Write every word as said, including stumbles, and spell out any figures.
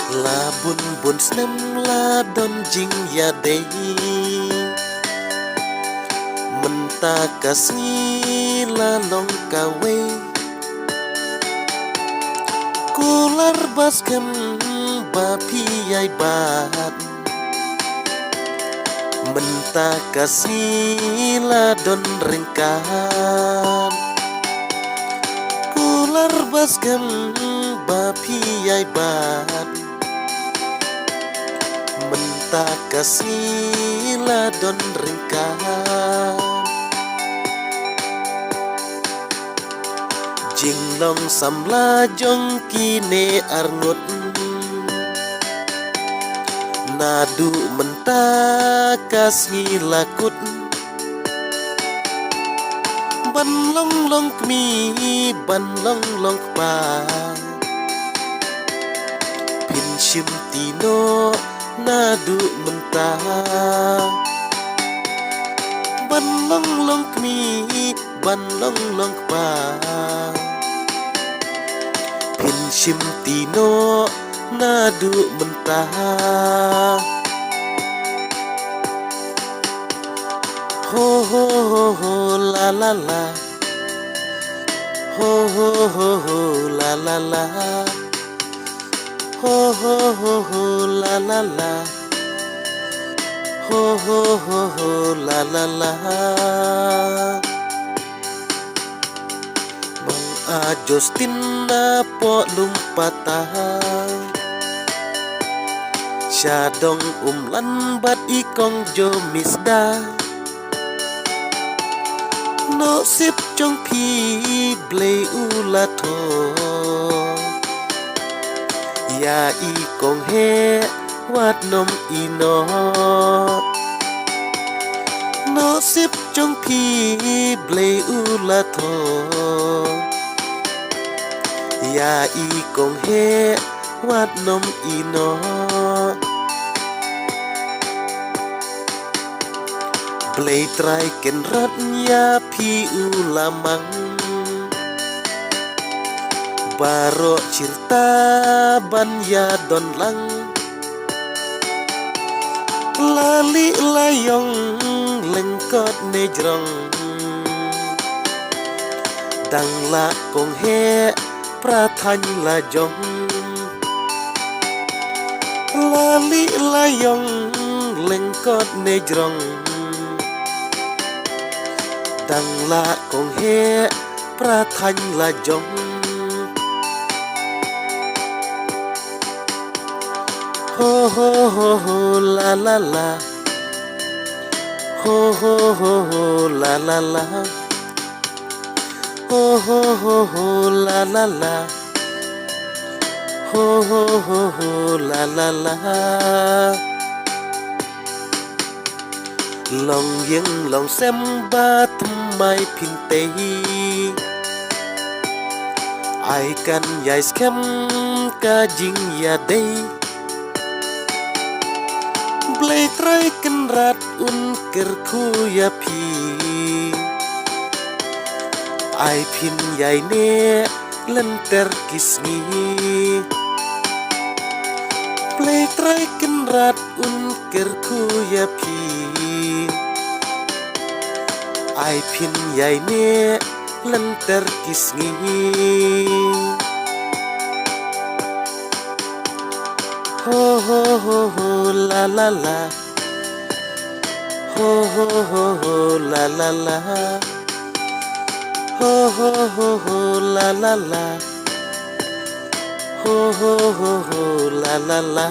La bun bun snem la don jingïadei, mynta ka sngi la long kawei. Kular ba skhem ba phi ïai bat, mynta ka sngi la don ryngkat. Kular ba skhem ba phi ïai bat, mynta ka sngi la don ryngkat. Jinglong samla jong kine arngut, naduh mynta ka sngi la kut. Ban long long kmie, ban long long kpa, phin shim ti noh naduh mynta. Ban long long kmie, ban long long kpa, phin shim ti noh naduh mynta. Ho ho ho ho la la la. Ho ho ho ho la la la. Ho ho ho ho la la la. Ho ho ho ho la la la. Mang a Justin na poh lum patah, sha dong Umlan bad i kong Jomisda. Noh sip jong phi Blei u la thoh ïa i kong heh, wat nym ïeh noh. Noh sip jong phi Blei u la thoh ïa i kong heh, wat nym ïeh noh. Blei Trai Kynrad ïa phi u la mang, baroh shirta ban ïadon lang. La lieh la ïong, lyngkot ne jrong, dang lah kong heh, pra thaiñ la jong. La lieh la ïong, lyngkot ne jrong, dang lah kong heh, pra thaiñ la jong. Ho ho ho ho la la la. Ho ho ho ho la la la. Ho ho ho ho la la la. Ho ho ho ho la la la. Long ïing long sem ba thymmai phin tei, ai kan ïai skhem ka jingïadei. Blei Trai Kynrad un kyrkhu ïa phi, ai phin ïai neh lynter ki sngi. Blei Trai Kynrad un kyrkhu ïa phi, ai phin ïai neh lynter ki sngi. Ho ho ho ho la la la. Ho ho ho ho la la la. Ho ho ho ho la la la. Ho ho ho ho la la la.